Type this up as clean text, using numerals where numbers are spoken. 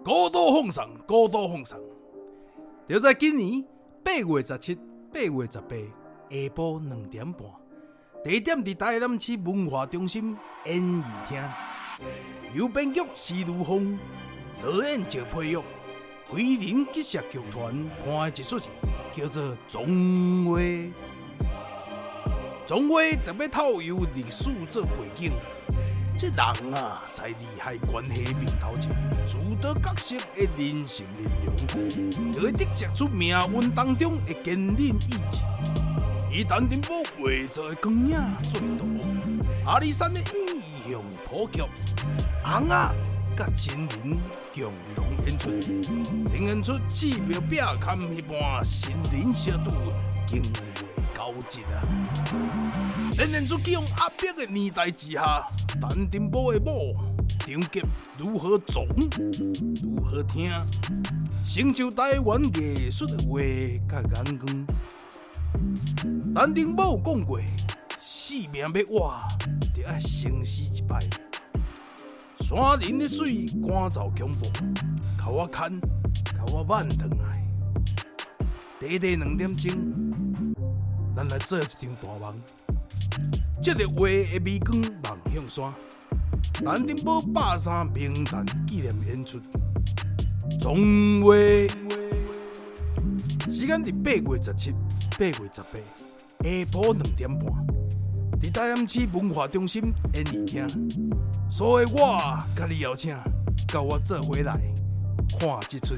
高度放送，高度放送。就在今年8月17、8月18下晡2點半，地點佇台南市文化中心演藝廳，由編劇施如鳳、導演趙佩玉、飛人結社劇團看的一齣戲，叫做《葬畫》。葬畫特別透由歷史做背景。這人啊，在利害關係面頭前，諸多角色的人性面容，就會折射出命運當中的堅韌意志。以陳澄波畫作的光影做圖，阿里山的意象普及，尪仔佮真人共同演出，呈現出寺廟壁龕彼般神靈相拄，經緯交織啊！展現出予人壓迫的年代之下，陳澄波的某張杰如何撞，如何聽，成就台灣藝術的話佮眼光。陳澄波有講過，性命欲活，著愛先死一擺。山林的水乾燥恐怖，予我牽，予我挽轉來。短短2點鐘，咱來做一場大夢。這个畫的微光望向山，陳澄波130冥誕紀念演出，葬畫時間佇8月17、8月18下晡2點半，佇台南市文化中心演藝廳。所以我共你邀請，佮我做伙來看這齣戲。